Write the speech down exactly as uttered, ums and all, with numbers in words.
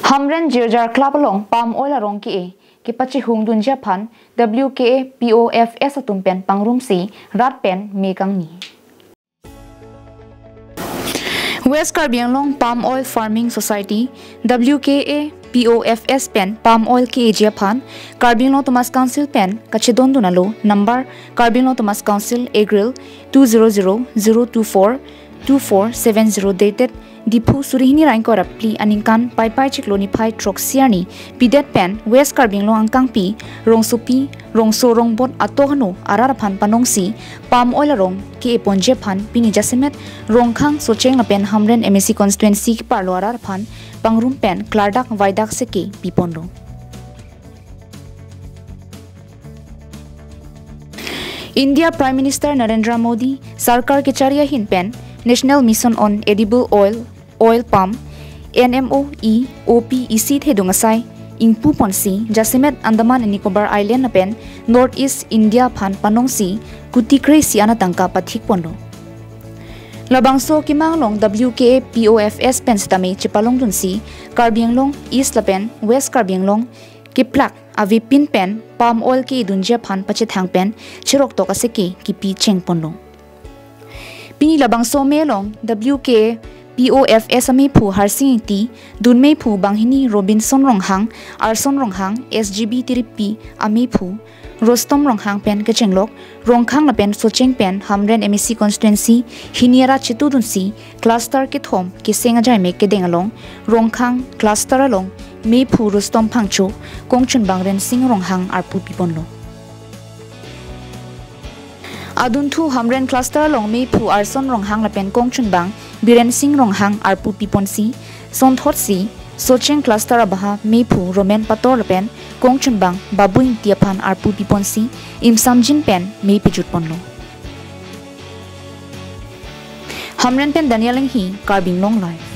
Hamren Jirjar Club along palm oil arong ke-e kepachehung dunji aphan W K A P O F S atum pen pangrumsi rat pen me kangni. West Karbi Anglong Palm Oil Farming Society, W K A P O F S pen palm oil ke-eji aphan Karbi Anglong Autonomous Council pen kachedondun alo number Karbi Anglong Autonomous Council Agril two zero zero zero two four two four seven zero dated Diphu suri hini ra ingkoi ra phli aningkan Paipai chiklo niphai throksi arni pidet pen West Karbi Anglong angkangpi rongsopi rongso rongbot ato hano arat aphan panongsi palm oil arong ke-e ponji aphan pini jasemet Rongkhang, Socheng lapen Hamren M A C constituency keparlo arat aphan pangrum pen klardak vaidak seke piponlo. India Prime Minister Narendra Modi sarkar kechari ahin pen National Mission on Edible Oil, Oil Palm, N M O E O P isi thedung asai ingpu ponsi jasemet Andaman and Nicobar Island lapen North East India aphan panongsi kuti kre-isi an atangka pathik ponlo. Labangso kemang along W K A P O F S pen sitame chepalongdunsi Karbi Anglong East lapen West Karbi Anglong keplak avepin pen palm oil ke-edunji aphan pachethang pen cheroktok aseke kipi chengponlo. Pini labangso me along W K A P O F S amephu Harsing Ingti, dun mephu banghini Robinson Ronghang, Arson Ronghang, S G B tiripi amephu Rostom Ronghang pen kechenglok, Rongkhang lapen Socheng pen Hamren M A C constituency hini arat chetudunsi cluster kethom keseng ajaimek kedeng along Rongkhang cluster along mephu Rostom Phangcho, kongchunbang Rensing Ronghang arpu piponlo. Adunthu Hamren cluster along mephu Arson Ronghang lapen kongchunbang Biren Singh Ronghang arpu piponsi, sonthotsi Socheng cluster abaha mephu Roman Pator lapen kongchunbang Babu Ingti aphan arpu piponsi, imsamjin pen me pejut ponlo. Hamren pen Daniel Enghi, Karbi Anglong Live.